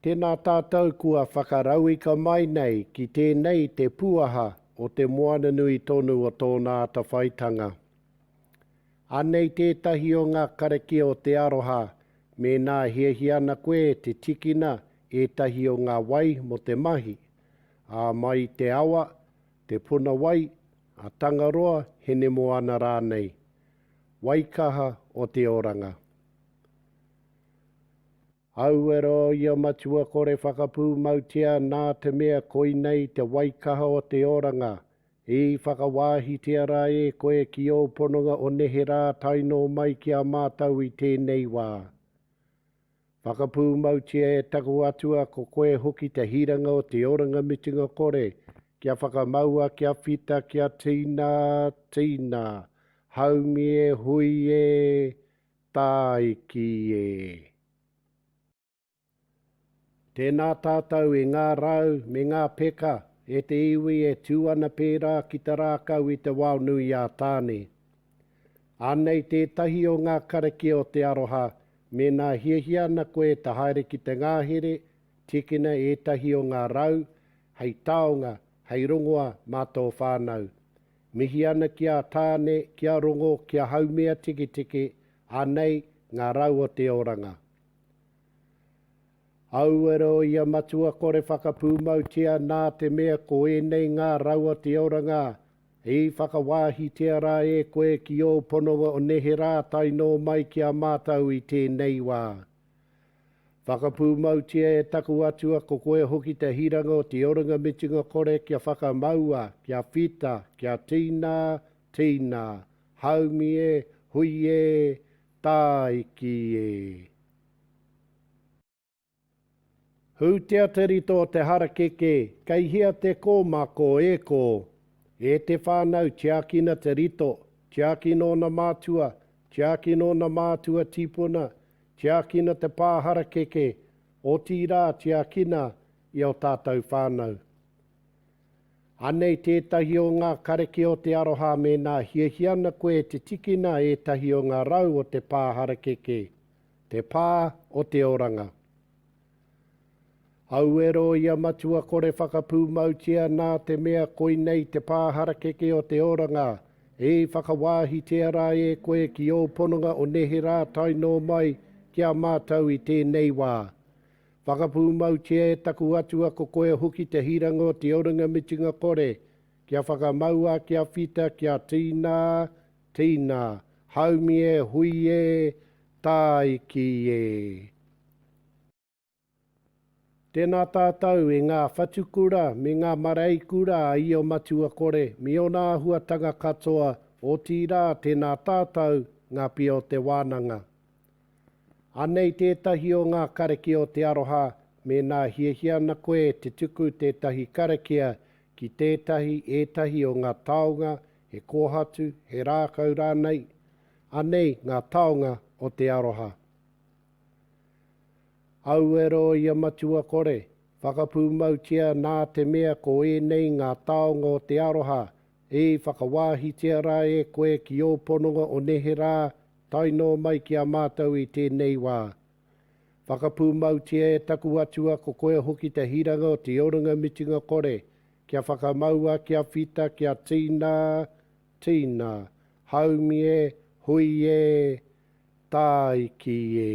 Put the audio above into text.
Tēnā tātou kua whakarauika mai nei ki tēnei te puaha o te moana nui tonu o tōna atawhaitanga. Anei tētahi o ngā karakia o te aroha mēnā hiahia ana koe te tikina ētahi o ngā wai mō te mahi, ā, mai i te awa, te puna wai, a Tangaroa, Hinemoana rānei. Waikaha o te oranga. Auero ia matua kore whakapūmautia nā te mea koinei te waikaha o te oranga, i whakawāhitia rā e koe ki ō pononga o neherā tae nō mai ki a mātou i tēnei wā. Whakapūmautia e taku Atua ko koe hoki te hiranga o te oranga mutunga kore, kia whakamaua kia whita kia tīna, tīna, haumi e hui e, Tāiki e. Tēnā tātou e ngā rau me ngā peka e te iwi e tū ana pērā ki te rākau i te wao nui a Tāne. Anei tētahi o ngā karakia o te aroha, mēnā hiahia ana koe te haere ki te ngahere, tīkina ētahi o ngā rau hei taonga, hei rongoa mā tō whānau. Mihi ana ki a Tāne, ki a Rongo, ki a Haumea Tiketike, anei ngā rau o te oranga. Auero ia matua kore whakapūmautia nā te mea ko ēnei ngā rau o te oranga i whakawāhitia rā e koe ki ō pononga o neherā tae nō mai ki a mātou i tēnei wā. Whakapūmautia e taku Atua ko koe hoki te hiranga o te oranga mutunga kore kia whakamaua, kia whita, kia tīnā, tīnā, haumi e, hui e, tāiki e. Hūtia te rito o te harakeke, kei hea te kōmako e kō? E te whānau, tiakina te rito, tiakina ōna mātua, tiakina ōna mātua tīpuna, Tiakina te pā harakeke, otirā tiakina i ō tātou whānau. Anei tētahi o ngā kareke o te aroha mēnā hiahia ana koe te tikina ētahi o ngā rau o te pā harakeke, te pā o te oranga. Auero ia matua kore whakapūmautia nā te mea koinei te pā harakeke o te oranga, i whakawāhitia rā e koe ki ō pononga o neherā tae nō mai ki a mātou i tēnei wā. Whakapūmautia e taku Atua ko koe hoki te hiranga o te oranga mutunga kore, kia whakamaua kia whita kia tīnā, tīnā, haumi e, hui e, tāiki e. Tēnā tātou e ngā whatukura me ngā mareikura a Io Matua Kore me ōna āhuatanga katoa, otirā tēnā tātou ngā pia o te wānanga. Anei tētahi o ngā karakia o te aroha mēnā hiahia ana koe te tuku tētahi karakia ki tētahi, ētahi o ngā taonga, he kōhatu, he rākau rānei. Anei ngā taonga o te aroha. Auero ia matua kore, whakapūmautia nā te mea ko ēnei ngā taonga o te aroha, i whakawāhitia rā e koe ki ō pononga o neherā tae noa mai ki a mātou i tēnei wā. Whakapūmautia e taku Atua ko koe hoki te hiranga o te oranga mutunga kore, kia whakamaua kia whita kia tīnā, tīnā, haumi e, hui e, tāiki e.